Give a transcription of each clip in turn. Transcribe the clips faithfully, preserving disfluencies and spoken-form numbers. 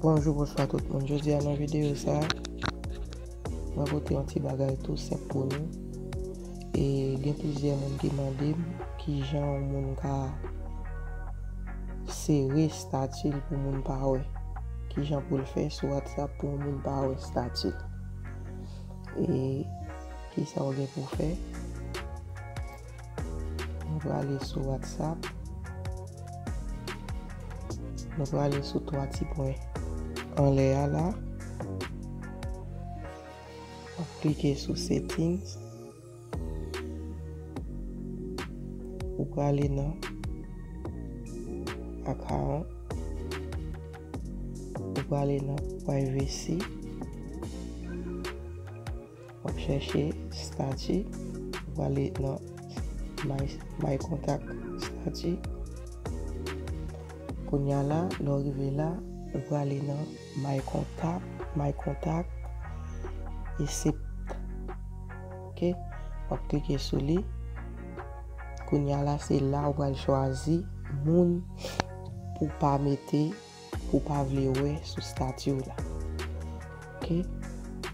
Bonjou, bonswa tout moun. Jodi a nan videyo sa, mwen pote yon ti bagay tou senp pou nou. E gen plizyè moun ki mande m kijan yon moun ka sere estati l pou moun pa wè. Kijan pou l fè sou WhatsApp pou yon moun pa wè estati l. E kisa w gen pou fè? Nou prale sou WhatsApp. Nou prale sou twa ti pwen anlè a la. W ap klike sou settings. Ou prale nan account. Ou prale nan privacy. W ap chèche statut, ou prale nan my, my contact statut. Kounye a la, lè w rive la, ou prale nan my contact, my contact, accept. Ok? W ap klike sou li. Kounye a la, se la ou pral chwazi moun pou pa mete pou pa vle wè sou stati w la. Ok?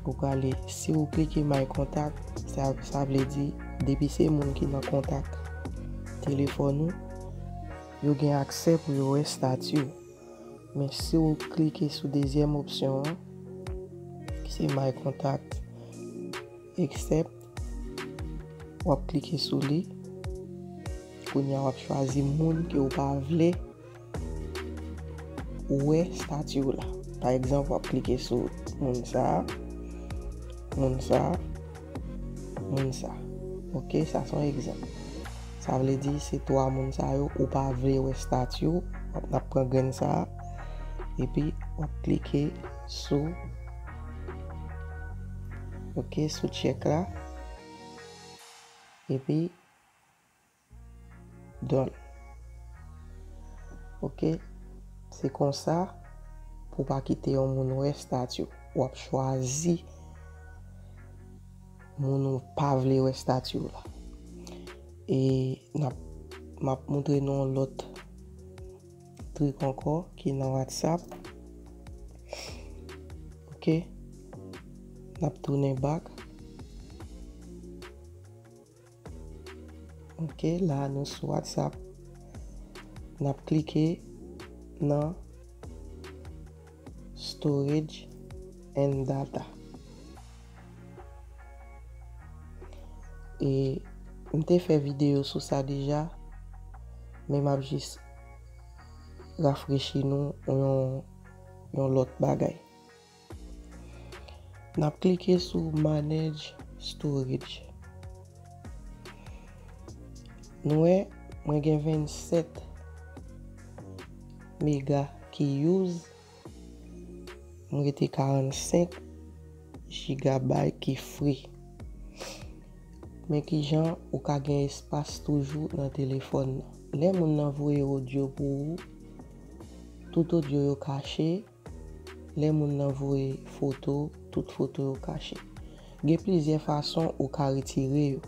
Ou prale, si ou klike my contact, sa, sa vle di, depi se moun ki nan kontak telefòn ou, yo gen aksè pou yo wè stati w. Men si ou klike sou dezyèm opsyon an, ki se my contact, accept, w ap klike sou li. Kounye a w ap chwazi moun ke w pa vle wè stati w la. Pa egzanp, w ap klike sou moun sa, moun sa, moun sa. Ok, sa se yon egzanp. Sa vle di se twa moun sa yo ou pa vle wè stati w. W ap, n ap pran grenn sa, epi w ap klike sou, ok, sou check la. Epi done. Ok, se konsa pou w pa kite yon moun wè stati w. W ap chwazi moun ou pa vle wè stati w la. E n ap, m ap montre nou yon lòt trik ankò ki nan WhatsApp. Ok, n ap tounen back. Ok, la nou sou WhatsApp. N ap klike nan storage and data. E m te fè videyo sou sa deja, men m ap jis rafrechi nou yon, yon lòt bagay. N ap klike sou Manage Storage. Nou wè, mwen gen vennsèt mega ki use, mwen rete karannsenk gigabyte ki free. Men kijan ou ka gen espas toujou nan telefòn nan? Lè moun nan voye odyo pou ou, tout odyo yo kache, lè moun nan voye foto, tout foto yo kache. Gen plizyè fason ou ka retire yo.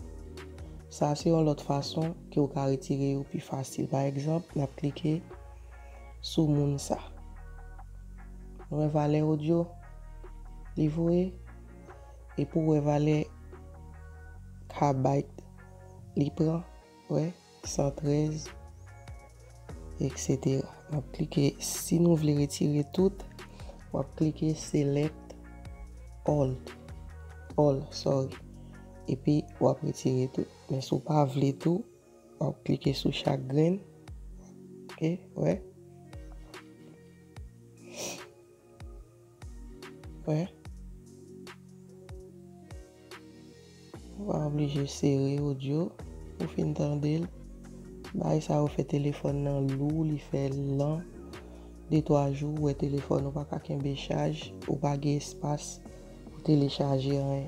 Sa se yon lòt fason ke ou ka retire yo pi fasil. Pa egzanp, n ap klike sou moun sa. Nou wè valè odyo li voye, epi w wè valè kabayt li pran, wè, san trèz, etsetera. N ap klike, si nou vle retire tout, w ap klike select all, all, sorry. Epi w ap retire tout. Men si w pa vle tou, w ap klike sou chak grenn. Ok, wè. Wè. Ou pa oblije sere odyo. Ou fin tande l. Bagay sa yo fè telefòn nan lou, li fè lan. De twa jou, ou wè telefòn ou pa ka kenbe chaj, ou pa gen espas pou telechaje anyen.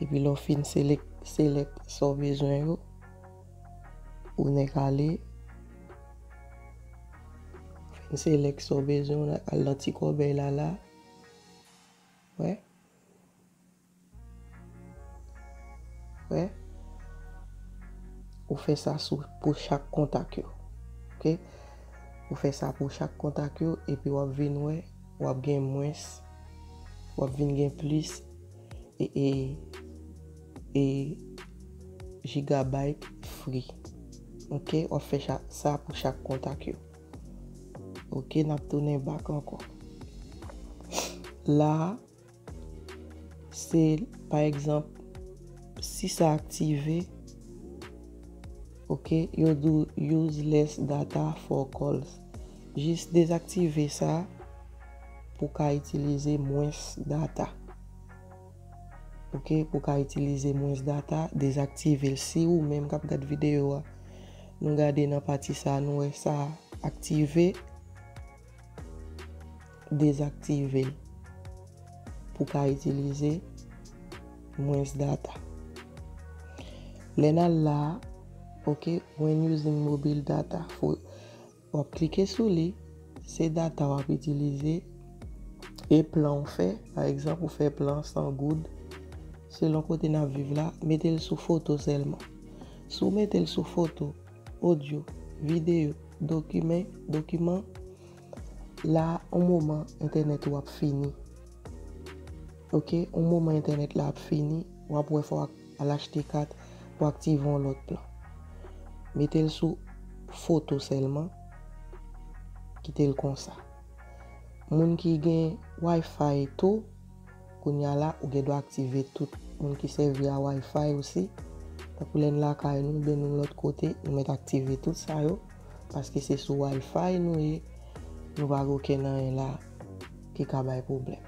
Epi lè w fin select, select sa w bezwen yo, ou nèk ale, fin select sa w bezwen, w al nan ti kòbèy la la. Wè. Wè. Ou fè sa sou, pou chak kontak yo. Ok? Ou fè sa pou chak kontak yo, epi w ap vin wè w ap gen mwens, w ap vin gen plis e, e, e gigabyte free. Ok, w ap fè cha- sa pou chak kontak yo. Ok, n ap tounen back ankò. La a, se, pa egzanp, si sa aktive, ok, yo di w use less data for calls. Jis dezaktive sa pou ka itilize mwens data. Ok, pou ka itilize mwens data, dezaktive l. Si ou menm k ap gad videyo a, nou gade nan pati sa, nou wè sa aktive, dezaktive l pou ka itilize mwens data. Lè n al la a, ok, when using mobile data, fo w ap klike sou li, se data w ap itilize e plan w fè. Pa egzanp, ou fè plan san goud, selon kote n ap viv la, mete l sou foto sèlman. Si w mete l sou foto, odyo, videyo, dokimen, dokiman, la, yon moman entènèt ou ap fini. Ok, yon moman entènèt la ap fini, w ap wè fò w ak- al achte kat pou aktive yon lòt plan. Mete l sou foto sèlman, kite l konsa. Moun ki gen Wi-Fi tou, kounye a la, ou gen dwa aktive tout. Moun ki sèvi a Wi-Fi osi, tankou lè n lakay nou, oubyen nou lòt kote, nou mèt aktive tout sa yo, paske se sou Wi-Fi nou ye, nou pa gen okenn anyen la ki ka bay pwoblèm.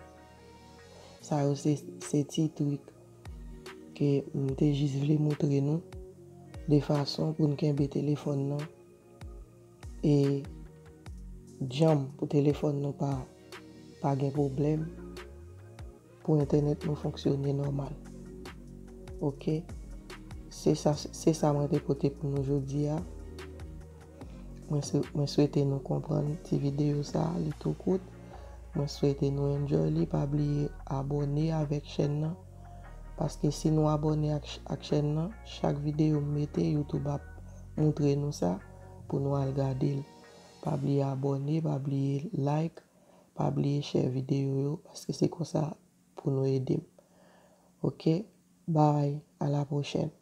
Sa yo se, se ti trik ke m te jis vle montre nou, de fason pou n kenbe telefòn nan e djanm, pou telefòn nou pa, pa gen pwoblèm, pou entènèt nou fonksyone nòmal. Ok? Se sa, se sa mwen te pote pou nou jodi a. Mwen swe- mwen swete nou konprann ti videyo sa, li tou kout. Mwen swete nou enjoy li. Pa bliye abòne avèk chèn nan. Paske si nou abòne ak, ch- ak chèn nan, chak videyo m mete, YouTube ap montre nou sa pou nou al gade l. Pa bliye abòne, pa bliye like, pa bliye share videyo yo, paske se konsa pou nou ede m. Ok? Bye, à la prochaine.